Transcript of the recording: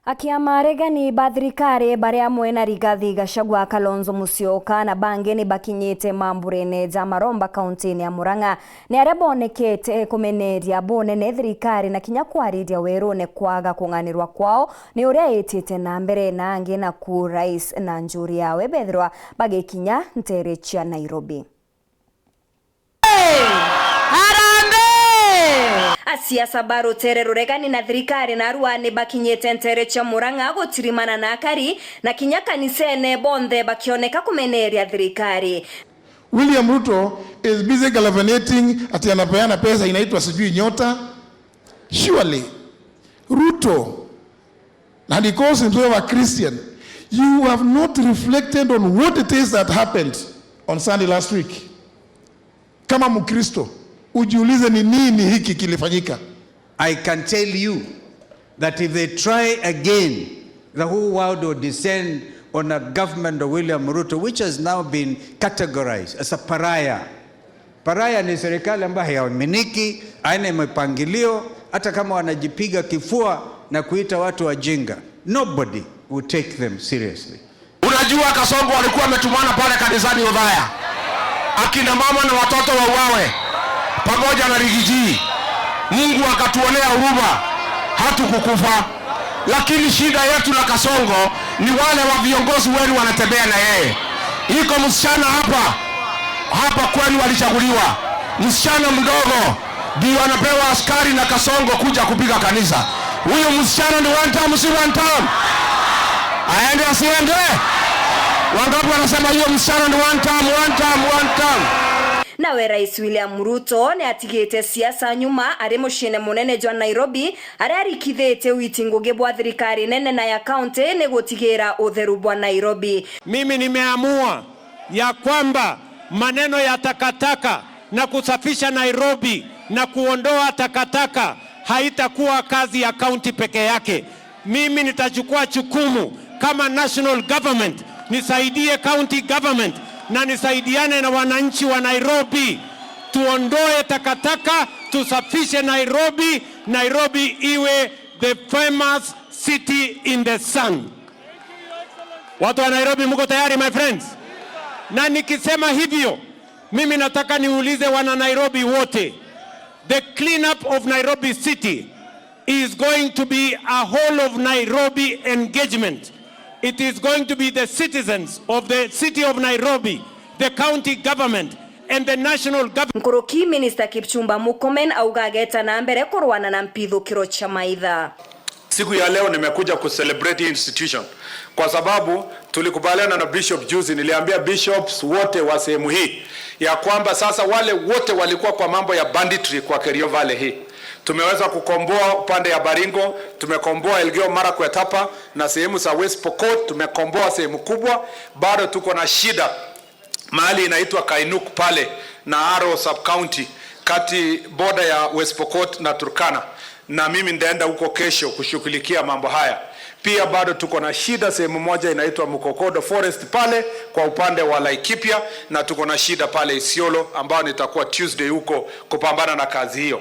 Akiama aregani ba thirikari baria amwe na Rigathi Gachagua, Kalonzo Musyoka na bangi ni bakinyite mambura-ini ja Maromba kaunti-ini ya Murang'a. Ni aria bonekete kumeneria bunene thirikari na kinya kwariria werune kwaga kung'anirwa kwao ni uria itite na mbere, na angi naku rais na njuri yawe bethirwa bagikinya ntere cia Nairobi. Harambee! Asiasa ba rutere ruregani na thirikari na arua ni bakinyite ntere cia Murang'a gutirimana na akari na kinya kanisene bonthe bakioneka kumeneria thirikari. William Ruto is busy gallivanting ati anapeana pesa inaitwa sijui Nyota. Surely Ruto, and he calls himself a Christian, you have not reflected on what it is that happened on Sunday last week. Kama Mkristo ujiulize ni nini hiki kilifanyika. I can tell you that if they try again, the whole world will descend on a government of William Ruto, which has now been categorized as a pariah. Pariah ni serikali ambayo haiaminiki, haina mipangilio, hata kama wanajipiga kifua na kuita watu wajinga. Nobody will take them seriously. Unajua Kasongo walikuwa wametumana pale kanisani Othaya, akina mama na watoto wauawe pamoja na Riggy G. Mungu akatuonea huruma, hatukukufa. Lakini shida yetu na Kasongo ni wale wa viongozi wenu wanatembea na yeye. Iko msichana hapa hapa kwenu walichaguliwa, msichana mdogo ndio anapewa askari na Kasongo kuja kupiga kanisa. Huyu msichana ni one term, si one term? Aende asiende? Wangapi wanasema hiyo msichana ni one term, one term, one term? Nawe Rais William Ruto ni atigite siasa nyuma ari muciine munene jwa Nairobi aria arikithite witi ngugi bwa thirikari nene na ya kaunti ni gutigira utheru bwa Nairobi. Mimi nimeamua ya kwamba maneno ya takataka na kusafisha Nairobi na kuondoa takataka haitakuwa kazi ya kaunti peke yake. Mimi nitachukua jukumu kama national government, nisaidie county government na nisaidiane na wananchi wa Nairobi, tuondoe takataka, tusafishe Nairobi, Nairobi iwe the famous city in the sun. Watu wa Nairobi, mko tayari, my friends? Na nikisema hivyo, mimi nataka niulize wana Nairobi wote, the cleanup of Nairobi City is going to be a whole of Nairobi engagement. It is going to be the citizens of the city of Nairobi, the county government, and the national government. Nkuruki Minister Kipchumba Murkomen auga ageta na mbere kurwana na mpithukiro cha maitha. Siku ya leo nimekuja kucelebrate hii institution kwa sababu tulikubaliana na bishop juzi. Niliambia bishops wote wa sehemu hii ya kwamba sasa wale wote walikuwa kwa mambo ya banditry kwa Kerio Valley hii tumeweza kukomboa upande ya Baringo, tumekomboa Elgeyo Marakwet hapa na sehemu za West Pokot, tumekomboa sehemu kubwa. Bado tuko na shida mahali inaitwa Kainuk pale na Aro sub county kati border ya West Pokot na Turkana, na mimi nitaenda huko kesho kushughulikia mambo haya. Pia bado tuko na shida sehemu moja inaitwa Mukokodo Forest pale kwa upande wa Laikipia, na tuko na shida pale Isiolo ambayo nitakuwa Tuesday huko kupambana na kazi hiyo.